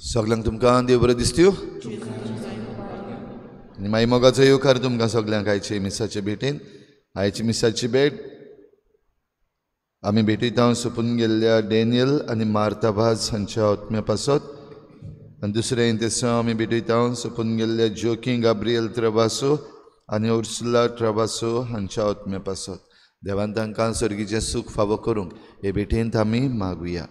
सगल्यांक तुमकां देव बरें दिसत्यो आनी मागीर मोगाचो येवकार तुमकां सगल्यांक आयचे मिसाचे भेटेन. आयची मिसाची भेट आमी भेटयता सोंपून गेल्ल्या डॅनियल आनी मार्ता भाज हांच्या आत्म्या पासत, आनी दुसरें इंतेसांव आमी भेटयता सोंपून गेल्ल्या जोकी गाब्रियल ट्रबासो आनी उर्सुला ट्रबासो हांच्या आत्म्या पासत. देवान तांकां सर्गीचें सूख फावो करूंक हे भेटेंत आमी मागुया.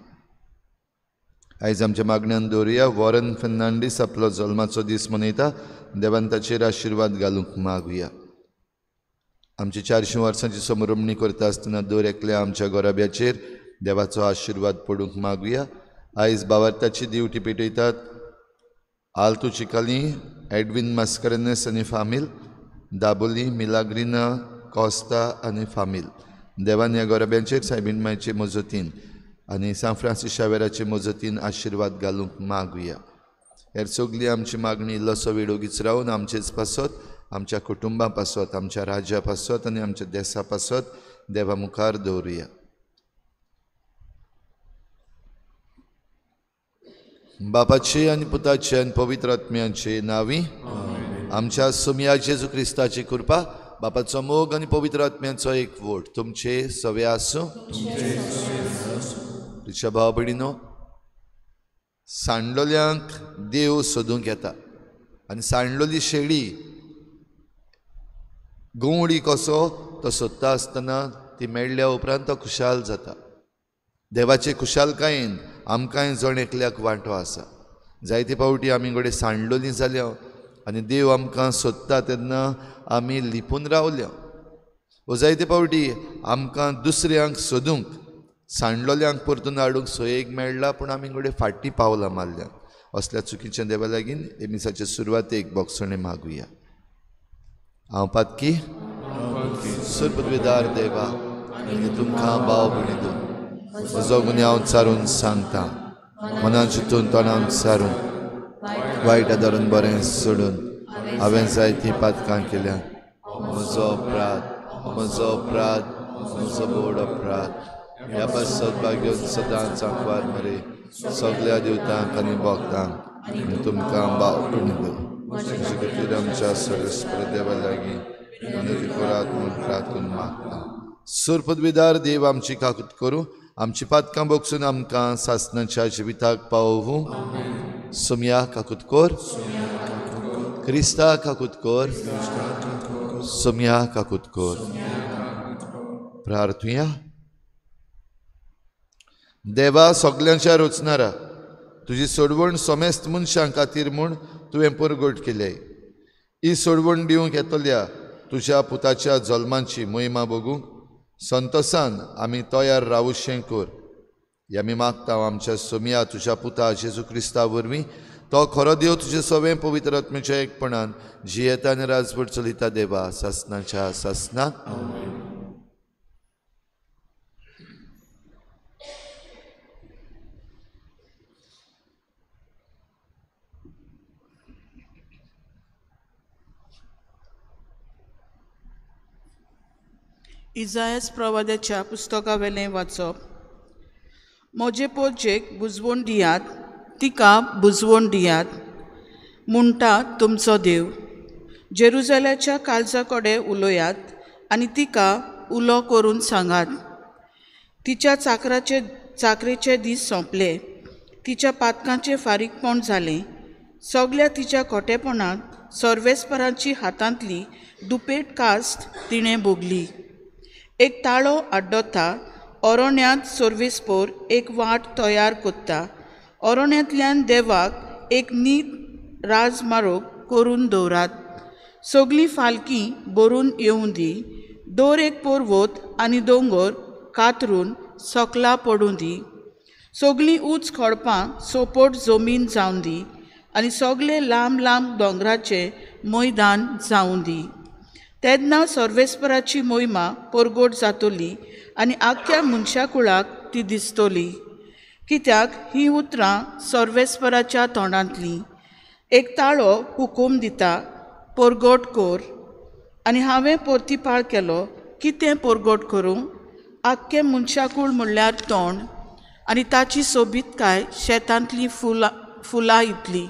आयज आमच्या मागण्यान दवरुया वॉरन फर्नांडीस आपलो जल्माचो दीस मनयता, देवान ताचेर आशिर्वाद घालूंक मागुया. आमची 400 वर्सांची समरमणी करता आसतना दर एकल्या आमच्या गोराब्याचेर देवाचो आशिर्वाद पडूंक मागुया. आयज बावार्थाची दिवटी पेटयतात आल्तू चिकाली, एडविन मास्करेनस आनी फामील, दाबोली, मिलाग्रिना कॉस्ता आनी फामील. देवान ह्या गोराब्यांचेर सायबीण मायचे मजतीन आनी सांत फ्रांसीस शावेराचे मजतीन आशिर्वाद घालूंक मागुया. हेर सगळी आमची मागणी इल्लोसो वेळ ओगीच रावन आमचेच पासत, आमच्या कुटुंबा पासत, आमच्या राज्या पासत आनी आमच्या देसा पासत देवा मुखार दवरुया. बापाचे आनी पुताचे आनी पवित्र आत्म्याचे नांवी आमच्या सोमया जेजू क्रिस्ताची कृपा, बापाचो मोग आनी पवित्र आत्म्याचो एक वोट तुमचे सवे आसूं. तुज्या भाव भयणीनो, सांडलोल्यांक देव सोदूंक येता आनी सांडलोली शेळी गंवडी कसो तो सोदता आसतना ती मेळ्ळ्या उपरांत तो खुशाल जाता. देवाचे खुशालकायेन आमकांय जण एकल्याक वांटो आसा. जायते फावटी आमी घडये सांडलोली जाल्या आनी देव आमकां सोदता तेन्ना आमी लिपून रावल्या, वो जायते फावटी आमकां दुसऱ्यांक सोदूंक, सांडलोल्यांक परतून हाडूंक सोयेक मेळ्ळा, पूण आमी घडये फाटीं पावलां मारल्या. असल्या चुकीच्या देवा लागीं हे मिसाचे सुरवातेक बोगसणें मागुया. हांव पातकी सुरपदवेदार देवा आनी तुमकां भाव भयणी म्हजो गुन्यांव चारून सांगता, मनान चिंतून तोंडान सारून वायट आदारून बरें सोडून हांवें जायतीं पातकां केल्या. म्हजो अपराध, म्हजो अपराध, म्हजो व्हड अपराध. ह्या पासत भाग्योन सदांच आंकवार मरे सगल्या देवतांक आनी भक्तांक आनी तुमकां भाव भयणी म्हजे खातीर आमच्या सर्वेस्पर देवा लागीं विनंती करात म्हूण प्रार्थून मागता. सुरपदवीदार देव आमची काकूत करूं, आमची पातकां बोगसून आमकां सासणाच्या जिविताक पावोवूं. सोमया काकूत कर, क्रिस्ता काकूत कर, सोमया काकूत कर. प्रार्थुया. देवा सगल्यांच्या रचणारा, तुजी सोडवण समेस्त मनशां खातीर म्हूण तुवें परगट केल्याय. ही सोडवण दिवंक येतल्या तुज्या पुताच्या जल्माची मोहिमा बगूंक संतोसान आमी तयार रावुशें कर. हे आमी मागता आमच्या सोमया तुज्या पुता जेजू क्रिस्ता वरवीं, तो खरो देव तुजे सवें पवित्र आत्म्याच्या एकपणान जियेता आनी राजवट चलयता देवा सासणाच्या सासणाक. इजायस प्रवाद्याच्या पुस्तकावेलें वाचप. म्हजे पोरजेक बुजवण दियात, तिका बुजवण दियात म्हणटा तुमचो देव. जेरुजाल्याच्या काळजा कडेन उलयात आनी तिका उलो करून सांगात, तिच्या चाकरेचे दीस सोंपले, तिच्या पातकांचें फारीकपण जालें. सगल्या तिच्या खोटेपणांत सर्वेस्परांची हातांतली दुपेट कास्ट तिणें भोगली. एक ताळो आड्डता, ओरोण्यांत सर्वेस्पोर एक वाट तयार करता, ओरोण्यांतल्यान देवाक एक नीत राजमार्ग करून दवरात. सगळीं फालकी भरून येवं दी, दर एक पर्वत आनी दोंगर कातरून सकला पडूं दी. सगळीं ऊंच खडपां सोपट जमीन जावं दी आनी सगळे लांब लांब दोंगराचें मैदान जावं दी. तेन्ना सर्वेस्पराची मोहिमा परगट जातली आनी आख्ख्या मनशाकुळाक ती दिसतली. कित्याक हीं उतरां सर्वेस्पराच्या तोंडांतलीं. एक ताळो हुकूम दिता, परगट कर. आनी हांवें परतिपाळ केलो, कितें परगट करूं? आख्खें मनशाकूळ म्हणल्यार तोंड आनी ताची सोबीतकाय शेतांतलीं फुलां इतली.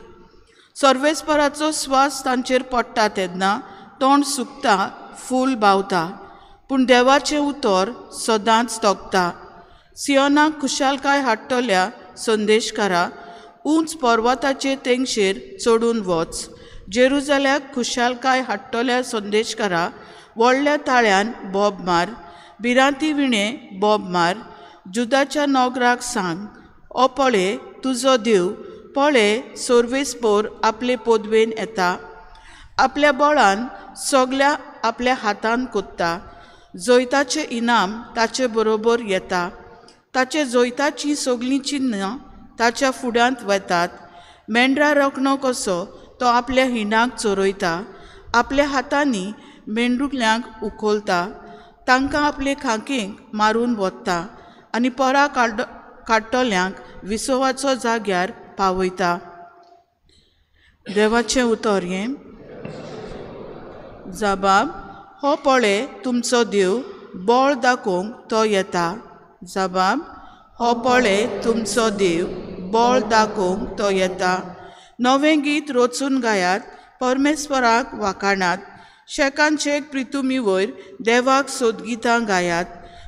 सर्वेस्पराचो स्वास तांचेर पडटा तेन्ना तोंड सुकता, फूल बावता, पूण देवाचें उतर सदांच तोगता. सियोनाक खुशालकाय हाडटल्या संदेशकारा, उंच पर्वताचे तेंगशेर चडून वच. जेरुजाल्याक खुशालकाय हाडटल्या संदेशकारा, व्हडल्या ताळ्यान बोब मार, भिरांती विणें बोब मार. जुदाच्या नोगराक सांग, ओ पळय तुजो देव, पळय सर्वेस्पोर आपले पदवेन येता, आपल्या बळान सगल्या आपल्या हातान कोत्ता. जैताचें इनाम ताचे बरोबर येता, ताचे जैताचीं सगळीं चिन्नां ताच्या फुड्यांत वेतात. मेंढरा रोखणो कसो तो आपल्या हिंडाक चोरयता, आपल्या हातांनी मेंढरुल्यांक उखलता, तांकां आपले खांकेक मारून वता आनी परा काडटल्यांक विसवाचो जाग्यार पावयता. देवाचें उतर हें. जबाब, हो पळय तुमचो देव, बळ दाखोवंक तो येता. जबाब, हो पळय तुमचो देव, बळ दाखोवंक तो येता. नवें गीत रचून गायात, परमेश्वराक वाखाणात. शेकान शेक प्रितुमी वयर देवाक सोदगितां गायात.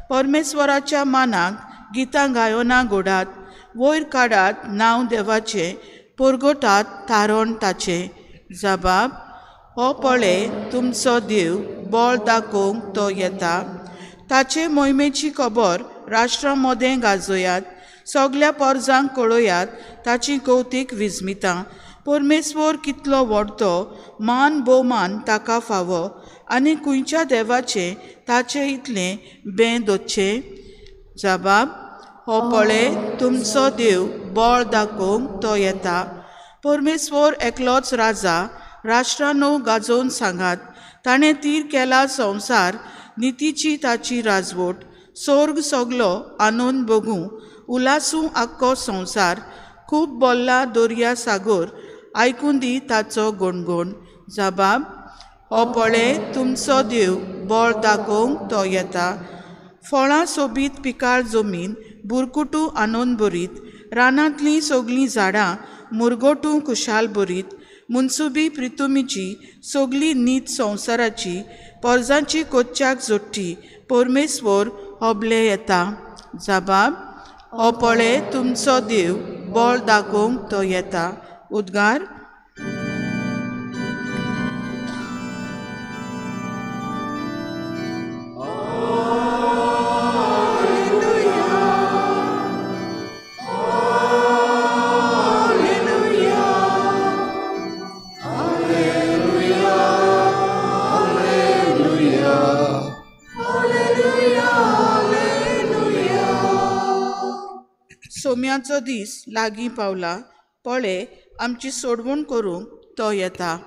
परमेश्वराच्या मानाक गितां गायोना घोडात. वयर काडात नांव देवाचें, परगटात तारण ताचें. जबाब, हो पळय तुमचो देव, बळ दाखोवंक तो येता. ताचे मोहिमेची खबर राष्ट्रां मदें गाजयात, सगल्या पोरजांक कळयात ताची कौतीक विजमितां. परमेश्वर कितलो व्हडतो, मान भोवमान ताका फावो, आनी खंयच्या देवाचें ताचें इतलें बें दवरचें. जबाब, हो पळय तुमचो देव, बळ दाखोवंक तो येता. परमेश्वर एकलोच राजा, राष्ट्रांनो गाजोवन सांगात. ताणें तीर केला संवसार, नितीची ताची राजवट. सोर्ग सगलो आनंद बगूं, उलासूं आख्खो संवसार. खूब बोल्ला दर्या सागोर, आयकून दी ताचो गणगण. जबाब, हो पळय तुमचो देव, बळ दाखोवंक तो येता. फळां सोबीत पिकाळ जमीन, बुरकुटू आनंद भरीत. रानांतलीं सगलीं झाडां मुरगोटू खुशाल भरीत. मुनसुबी प्रितुमीची सगली नीत संवसाराची, पोरजांची कोच्च्याक जोडटी. परमेश्वर होबले येता. जबाब, हो पळय तुमचो देव, बळ दाखोवंक तो येता. उद्गार. सोम्याचो दीस लागीं पावला, पळय आमची सोडवण करूंक तो येता.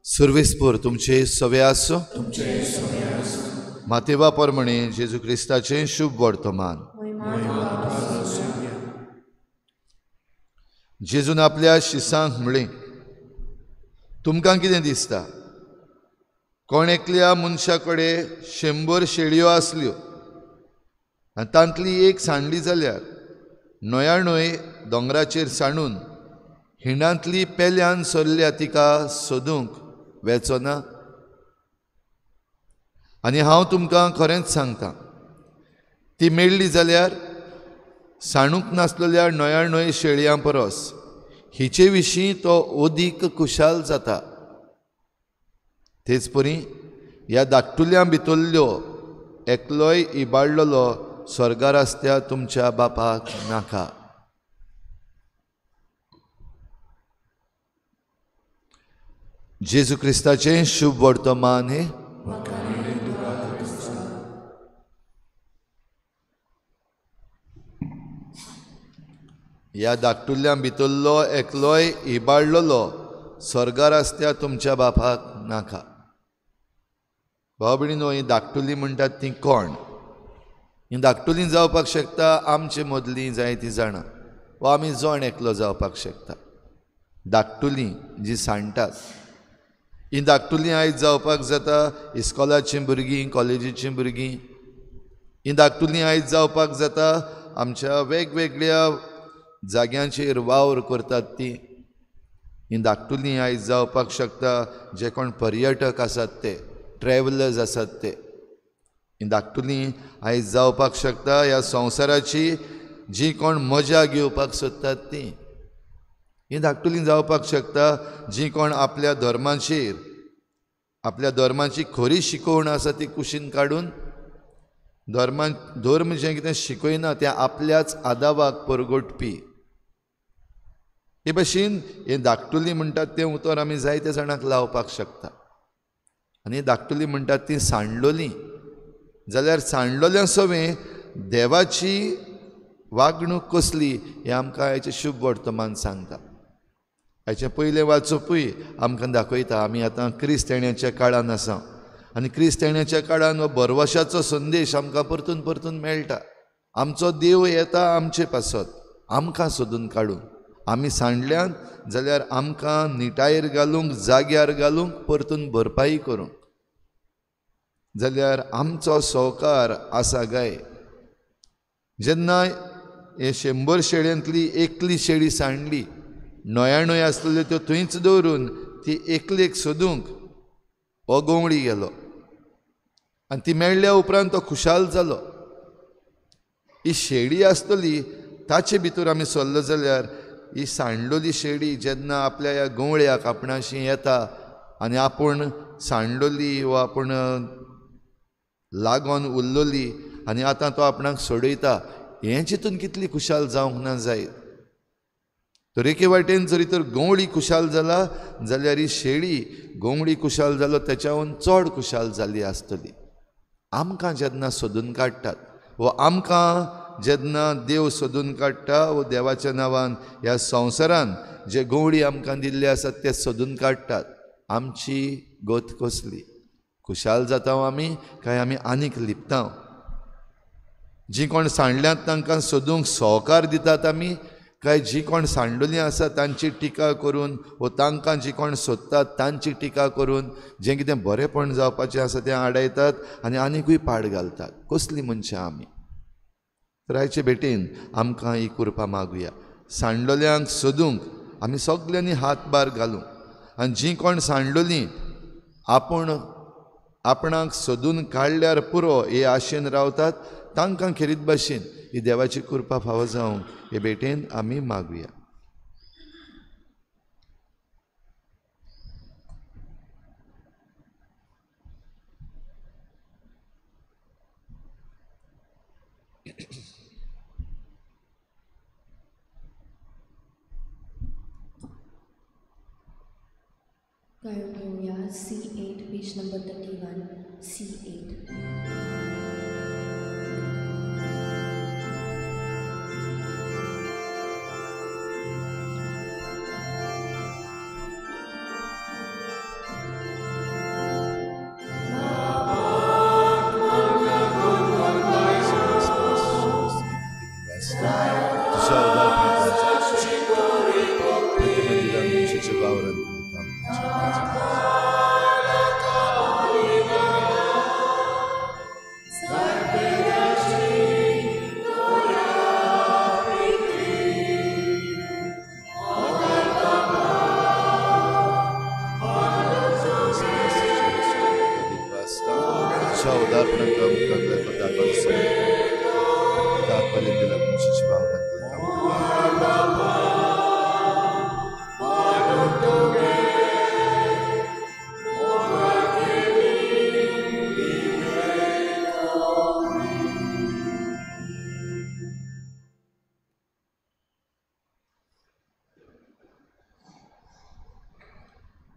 सर्वेस्पोर तुमचे सवे आसो. मातेवा परमणे जेजू क्रिस्ताचें शुभ वर्तमान. जेजून आपल्या शिसांक म्हणलें, तुमकां कितें दिसता? कोण एकल्या मनशा कडेन 100 शेळयो आसल्यो आनी तांतली एक सांडली जाल्यार 99 दोंगराचेर सांडून हिंडांतली पेल्यान सरल्या तिका सोदूंक वेचो ना? आनी हांव तुमकां खरेंच सांगता, ती मेळ्ळी जाल्यार सांडूंक नासलेल्या 99 शेळयां परस हिचे विशीं तो अदीक खुशाल जाता. तेच परी ह्या धाकटुल्यां भितरल्यो एकलोय इबाडलेलो स्वर्गार आसत्या तुमच्या बापाक नाका. जेजू क्रिस्ताचें शुभ वर्तमान हें. ह्या धाकटुल्यां भितरलो एकलोय इबाडलेलो स्वर्गार आसत्या तुमच्या बापाक नाका. भाव भयणीनो, हीं धाकटुलीं म्हणटात तीं कोण? हीं धाकटुलीं जावपाक शकता आमचे मदलीं जायतीं जाणां वा आमी जण एकलो जावपाक शकता. धाकटुलीं जीं सांडटात हीं धाकटुलीं आयज जावपाक जाता इस्कॉलाचीं भुरगीं, कॉलेजीचीं भुरगीं. हीं धाकटुलीं आयज जावपाक जाता आमच्या वेगवेगळ्या जाग्यांचेर वावर करतात तीं. हीं धाकटुलीं आयज जावपाक शकता जे कोण पर्यटक आसात ते, ट्रॅवलर्स आसात ते. हीं धाकटुलीं आयज जावपाक शकता ह्या संवसाराची जी कोण मजा घेवपाक सोदतात तीं. हीं धाकटुलीं जावपाक शकता जी कोण आपल्या धर्माचेर, आपल्या धर्माची खरी शिकोवण आसा ती कुशीन काडून धर्म जें कितें शिकयना तें आपल्याच आदावाक परगटपी. हे भशेन हें धाकटुलीं म्हणटात तें उतर आमी जायत्या जाणांक लावपाक शकता. आनी धाकटुलीं म्हणटात तीं सांडलोलीं जाल्यार सांडलोल्या सवें देवाची वागणूक कसली हें आमकां आयचें शुभ वर्तमान सांगता. आयचें पयलें वाचपूय आमकां दाखयता आमी आतां क्रिस्तांवाच्या काळान आसा आनी क्रिस्तांवाच्या काळान हो भरवशाचो संदेश आमकां परतून परतून मेळटा. आमचो देव येता आमचे पासत, आमकां सोदून काडून. आमी सांडल्यात जाल्यार आमकां निटायेर घालूंक, जाग्यार घालूंक, परतून भरपाई करूंक जाल्यार आमचो संवकार आसा गाय. जेन्ना हे 100 शेळ्यांतली एकली शेळी सांडली, 99 आसलेल्यो त्यो थंयच दवरून ती एकलेक सोदूंक हो गवळी गेलो आनी ती मेळ्ळ्या उपरांत तो खुशाल जालो. ही शेळी आसतली ताचे भितर आमी सरलो जाल्यार ही सांडलोली शेळी जेन्ना आपल्या ह्या गवळ्याक आपणाशी येता आनी आपूण सांडलोली वा आपूण लागोन उरलोली आनी आतां तो आपणाक सोडयता, हें चिंतून कितली खुशाल जावंक ना जायत. तर एके वाटेन जरी तर गवळी खुशाल जाला जाल्यार ही शेळी गवळी खुशाल जालो तेच्याहून चड खुशाल जाली आसतली. आमकां जेन्ना सोदून काडटात वा आमकां जेन्ना देव सोदून काडटा वा देवाच्या नांवान ह्या संवसारान जे गवळी आमकां दिल्ले आसात ते सोदून काडटात, आमची गत कसली? खुशाल जाता आमी काय आमी आनीक लिपता? जी कोण सांडल्यात तांकां सोदूंक सहकार दितात आमी काय जी कोण सांडलोलीं आसा तांची टिका करून वा तांकां जी कोण सोदतात तांची टिका करून जें कितें बरेंपण जावपाचें आसा तें आडायतात आनी आनिकूय पाड घालतात? कसलीं मनशां आमी? तर आयचे भेटेन आमकां ही कृपा मागुया, सांडलोल्यांक सोदूंक आमी सगल्यांनी हातभार घालूंक आनी जीं कोण सांडलोलीं आपूण आपणाक सोदून काडल्यार पुरो हे आशेन रावतात तांकां खेरीत भाशेन ही देवाची कृपा फावो जावंक हे भेटेन आमी मागुया. गायन घेऊया C8 page number 31 C8.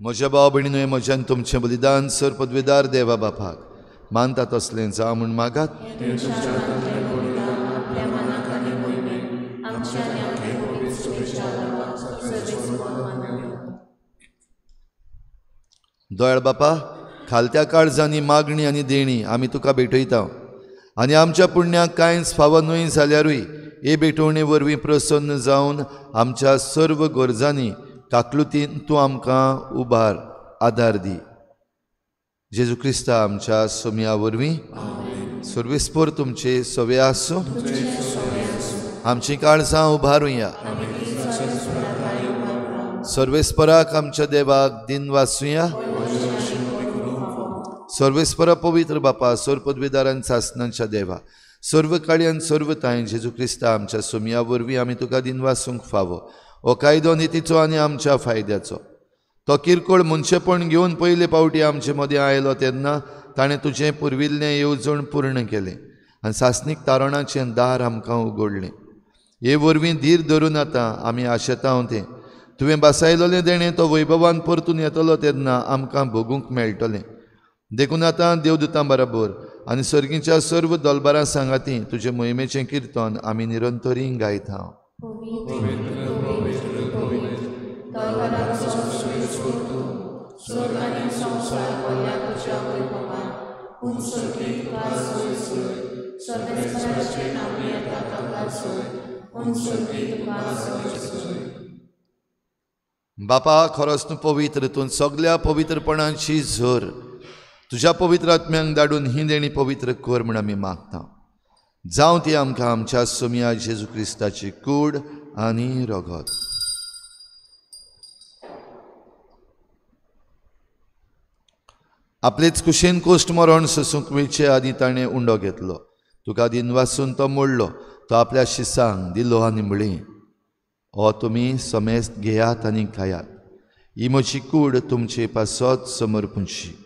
म्हज्या भाव भयणीनो, म्हज्यान तुमचें बलिदान सर पदवेदार देवा बापाक मानता तसलें जावं म्हूण मागात. दयाळ बापा, खालत्या काळजांनी मागणी आनी देणी आमी तुका भेटयता आनी आमच्या पुण्याक कांयच फावो न्हय जाल्यारूय हे भेटवणे वरवीं प्रसन्न जावन आमच्या सर्व गरजांनी काकलुतीन तूं आमकां उबार आदार दी. जेजू क्रिस्ता आमच्या सोमया वरवीं. सर्वेस्पोर तुमचे सवे आसूं. आमची काळजां उबारुया. सर्वेस्पराक आमच्या देवाक दिन वाचुया. सर्वेस्परा पवित्र बापा, सर्व पदवीदारान सासनांच्या देवा, सर्व काळयान सर्व तांय जेजू क्रिस्ता आमच्या सोमया वरवीं आमी तुका दिन वाचूंक फावो. हो कायदो नितीचो आनी आमच्या फायद्याचो. तो किरकोळ मनशेपण घेवन पयले पावटी आमचे मदें आयलो तेन्ना ताणें तुजें पुर्विल्लें येवजण पूर्ण केलें आनी सासणीक तारणाचें दार आमकां उगडलें. हे वरवीं धीर धरून आतां आमी आशेता तें तुवें बासायलोलें देणें तो वैभवान परतून येतलो तेन्ना आमकां भोगूंक मेळटलें. देखून आतां देवदूतां बराबर आनी सर्गीच्या सर्व दलबारां सांगाती तुजे मोहिमेचें किर्तन आमी निरंतरी गायता. बापा, खरोच तूं पवित्र, तूं सगल्या पवित्रपणाची झर. तुज्या पवित्र आत्म्यांक धाडून ही देणी पवित्र कर म्हूण आमी मागता. जावं ती आमकां आमच्या सोमया जेजू क्रिस्ताची कूड आनी रगत. आपलेच कुशेन कोश्ट मरण सोसूंक मेळचे आदी ताणें उंडो घेतलो. तुका दिन वासून तो मोडलो, तो आपल्या शिसांक दिलो आनी म्हळें, हो तुमी समेस्त घेयात आनी खायात, ही म्हजी कूड तुमचे पासत समर्पूंची.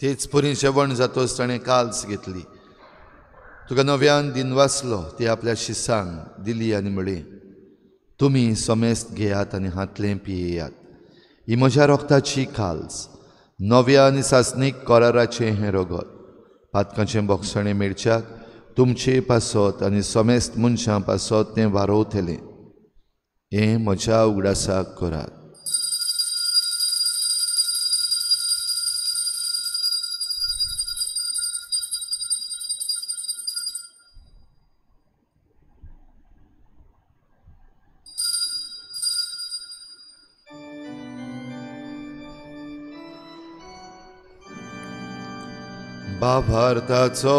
तेच परी जेवण जातोच ताणें काल्स घेतली, तुका नव्यान दिन वाचलो, ती आपल्या शिसांक दिली आनी म्हळें, तुमी समेस्त घेयात आनी हातलें पियेयात, ही म्हज्या रोगताची काल्स, नव्या आनी सासणीक कराराचें हें रगत, पातकांचें बोगसणें मेळच्याक तुमचे पासत आनी समेस्त मनशां पासत तें वारोवतलें. हें म्हज्या उगडासाक करात. बाभारताचो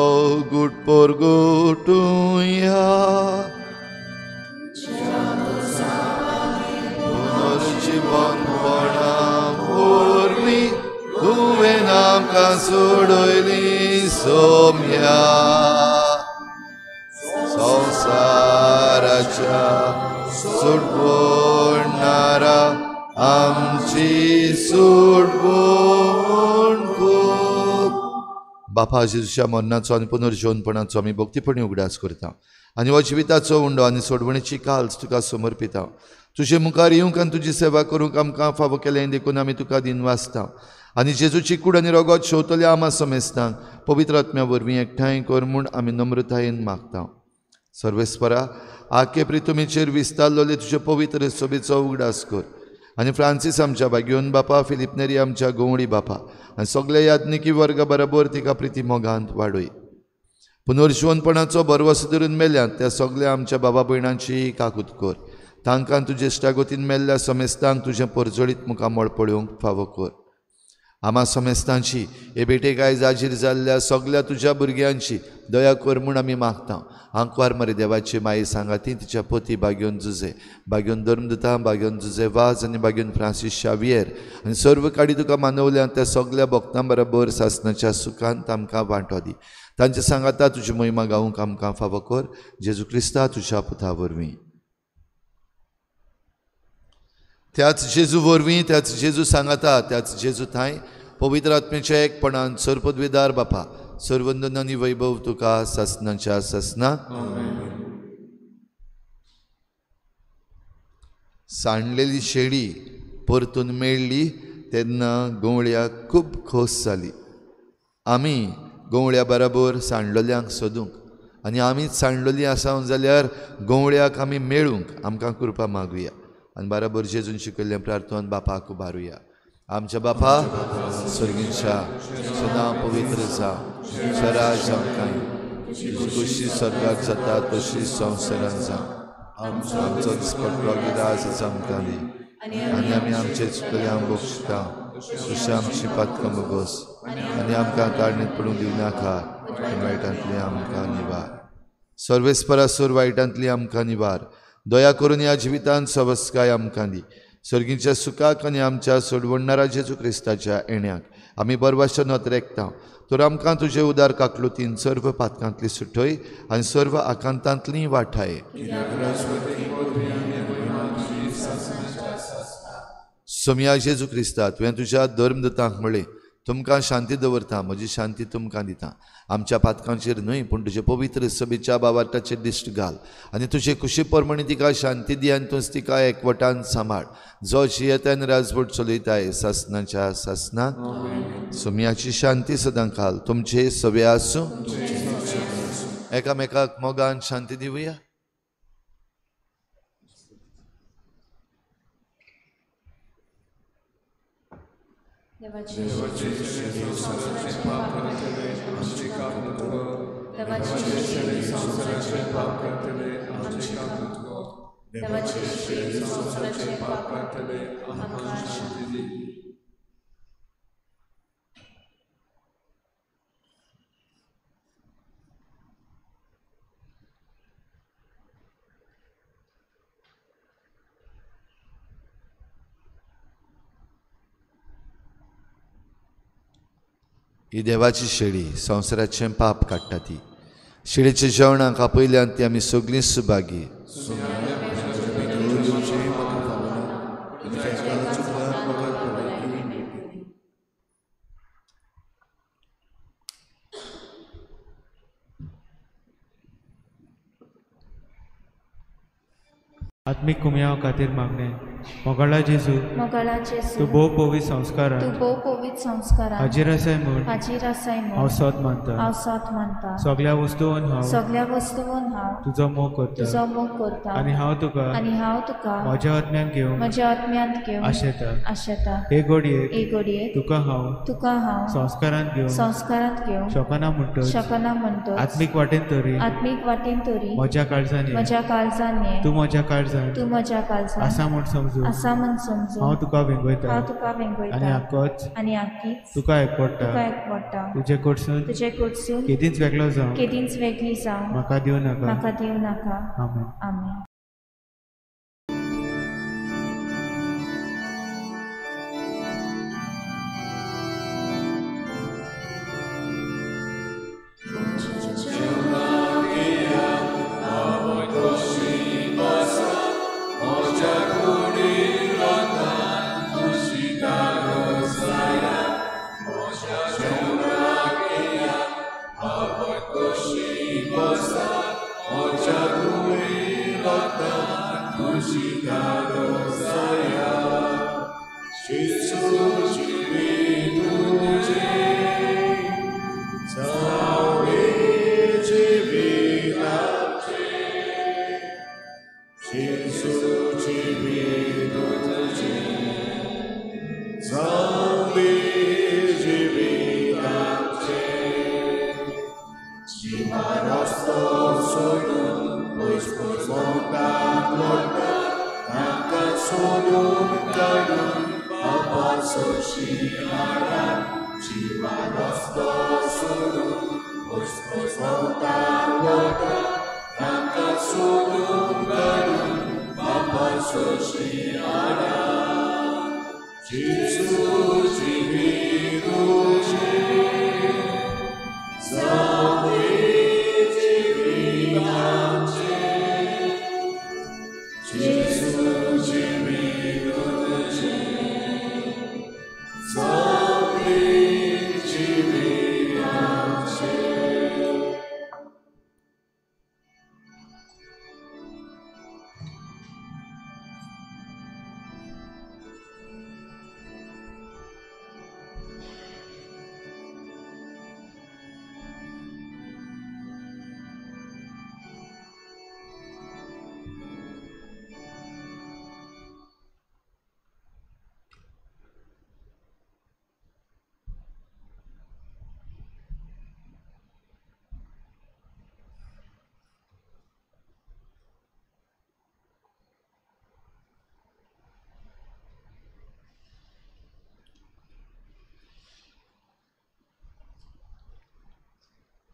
गुटपोर गुटुया पुनर्जीवनपणा वरवीं तुवें आमकां सोडयली सोम्या संवसाराच्या सुटवणारा आमची सुटवण. बापा, जेजूच्या मरणाचो आनी पुनर्जीवनपणाचो आमी भक्तीपणी उगडास करता आनी हो जिविताचो उंडो आनी सोडवणेची काल्स तुका समर्पिता. तुजे मुखार येवंक आनी तुजी सेवा करूंक आमकां फावो केलें देखून आमी तुका दिन वाचता आनी जेजूची कूड आनी रगत शेवतल्या आमा समेस्तांक पवित्र आत्म्या वरवीं एकठांय कर म्हूण आमी नम्रतायेन मागता. सर्वेस्परा, आखे प्रितुमीचेर विस्तारलोले तुजे पवित्र सोबेचो उगडास कर आनी फ्रांसीस आमच्या भाग्योन बापा, फिलीप नेरी आमच्या गवळी बापा आनी सगळे याज्ञिकी वर्गा बरोबर तिका प्रिती मोगांत वाडय. पुनर्जीवनपणाचो भरवसो धरून मेल्यात त्या सगळ्या आमच्या बाबा भयणांची काकूत कर. तांकां तुजे इश्टागतीन मेल्ल्या समेस्तांक तुजें परजळीत मुखामळ पळोवंक फावो कर. आमा समेस्तांची हे भेटेक आयज हाजीर जाल्ल्या सगळ्या तुज्या भुरग्यांची दया कर म्हूण आमी मागता. आंकवार मरे देवाची माई सांगाती तिच्या पती बाग्योन जुजे, बाग्योन धर्मदूता, बाग्योन जुजे वाज आनी बाग्योन फ्रांसीस शावियर आनी सर्व काडी तुका मानवल्या त्या सगळ्या भक्तां बरोबर सासनाच्या सुखांत आमकां वांटो दी. तांचे सांगाता तुजी महिमा गावंक आमकां फावो कर. जेजू क्रिस्ता तुज्या पुता वरवीं. त्याच जेजू वरवीं, त्याच जेजू सांगाता, त्याच जेजू थांय पवित्र आत्म्याच्या एकपणान सर्वपदवीदार बापा, सर्वंदन आनी वैभव तुका सासनाच्या सासना. सांडलेली शेळी परतून मेळ्ळी तेन्ना गवळ्याक खूब खोस जाली. आमी गवळ्या बराबर सांडलोल्यांक सोदूंक आनी आमीच सांडलोली आसा जाल्यार गवळ्याक आमी मेळूंक आमकां कृपा मागुया आनी बराबर जेजून शिकयल्लें प्रार्थना बापाक उबारुया. आमच्या बापा सर्गींच्या तुजें नांव पवित्र जावं, तुजें राज आमकां येवं, तुजी खुशी स्वर्गाक जाता तशी संवसारांत जावं. आमचो दिसपट्टो गिरास आमकां दी आनी आमी आमचे चुकल्यांक बक्षता तशें आमची पातकां भोगोस आनी आमकां काडणीत पडूंक दिवं नाका, वायटांतली आमकां निवार. सर्वेस्परासूर वायटांतली आमकां निवार. दया करून ह्या जिवितांत सवस्काय आमकां दी. सर्गीच्या सुखाक आनी आमच्या सोडवणणारा जेजू क्रिस्ताच्या येण्याक आमी बरवाचो नदरेकता. तर आमकां तुजे उदार काकलुतीन सर्व पातकांतली सुटय आनी सर्व आकांतांतली वाठाय. सोमया जेजू क्रिस्ता, तुवें तुज्या धर्मदूतांक म्हळें, तुमकां शांती दवरता, म्हजी शांती तुमकां दिता. आमच्या पातकांचेर न्हय पूण तुजे पवित्र सभेच्या बावार्ताचेर दिश्ट घाल आनी तुजे कुशी प्रमाणे तिका शांती दी आनी तूंच तिका एकवटान सांबाळ, जो जियेतान राजवट चलयताय सासनाच्या सासनाक. सोमयाची शांती सदां काल तुमचे सवे आसूं. एकामेकाक मोगान शांती दिवया. ही देवाची शेळी संवसाराचें पाप काडटा. ती शेळीच्या जेवणाक आपयल्यान ती आमी सगळीं सुभागी. आत्मीक कुमयाव खातीर मागणें. मोगाळा जेजू, तूं भोव पवित्र संस्कारांत हाजीर आसाय म्हूण हांव सोद मानता. सगळ्या वस्तून हांव तुजो मोग करता आनी हांव तुका म्हज्या आत्म्यांत घेवन आशेता. हे घडयेक तुका हांव संस्कारांत घेवंक शकना म्हणटच आत्मीक वाटेन तरी म्हज्या काळजान ये, तूं म्हज्या काळजान आसा म्हूण समजू हांव तुका वेंगयता आनी आकीच तुका एकवटा. तुजे कडसून केदींच वेगळो जावं म्हाका दिवं नाका. आमेन. आमेन.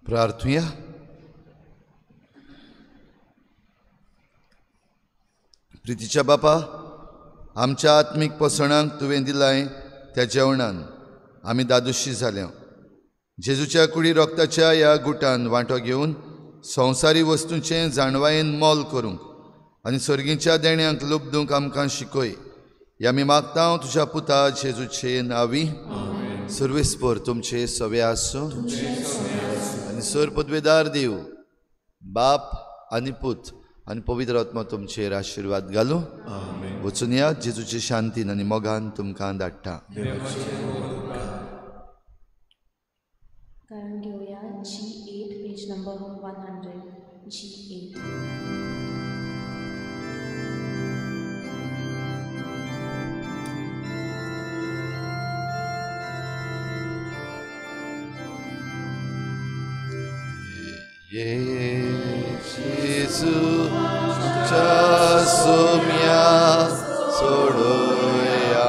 प्रार्थुया. प्रितीच्या बापा, आमच्या आत्मीक पोसणांक तुवें दिलाय त्या जेवणान आमी दादोशी जाल्या. जेजूच्या कुडी रोगताच्या ह्या गुटान वांटो घेवन संवसारी वस्तूंचें जाणवायेन मोल करूंक आनी सर्गीच्या देण्यांक लुबदूंक आमकां शिकय. ह्या आमी मागता तुज्या पुता जेजूचे नांवी. सर्वेस्पर तुमचे सवे आसूं आनी सर पदवेदार देव बाप आनी पूत आनी पवित्र आत्मा तुमचेर आशिर्वाद घालूं. वचून या जेजूचे शांतीन आनी मोगान तुमकां धाडटा. गायन घेवया G8 page number 100. G8. Jesu Saumya सोडोया